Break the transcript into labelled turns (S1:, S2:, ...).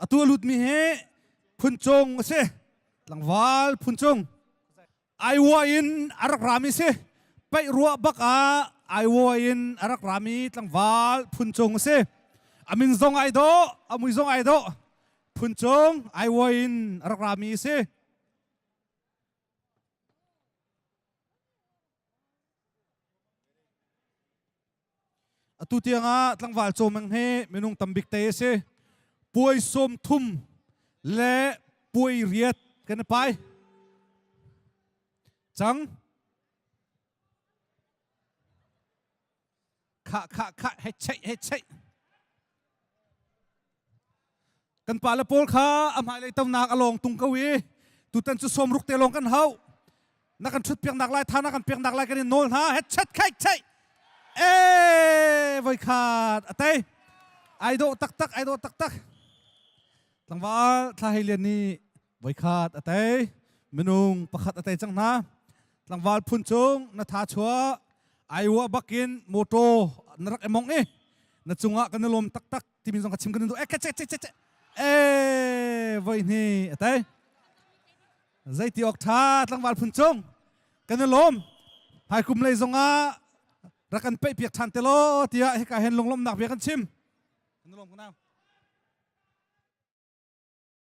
S1: Atu a lutmi hi phuncung a si. Tlangval phuncung. Aiwa in a rak rami si. Paih ruah bak ah Aiwa in a rak rami tlangval phuncung a si. A min zong ai dawh, a mui zong ai dawh. Phuncung Aiwa in a rak rami a si. Atu tiangah tlangval cawmeng hi minung tambik te a si. Puai 30 le puai riat kan i pai. Cang. Kha kha kha he cheih he cheih. Kan pa le pawl kha a hmailei tonak a lawng tung ko i tutan cu 60 te lawng kan hau. Na kan ṭhut piaknak lai, tha na kan piaknak lai kan in nawl hna. Het chet khaik chei. E voi khat a tei. Ai dawh taktak, ai dawh taktak. Tlangval thla hei lian nih voi khat a tei. Minung pakhat a tei cang hna. Tlangval phun cung na tha chuah aiwa bakin motor na rak emong i na cungah kan i lawm taktak. Timi zong ka chim kan duh. E che che che che. E voi ni a tei. Zeiti awk tha tlangval phun cung kan i lawm. Hmai kum lei zong ah rak kan peih piak than te law tiah hika hen lunglawmnak bia kan chim. Kan i lawm ko nau.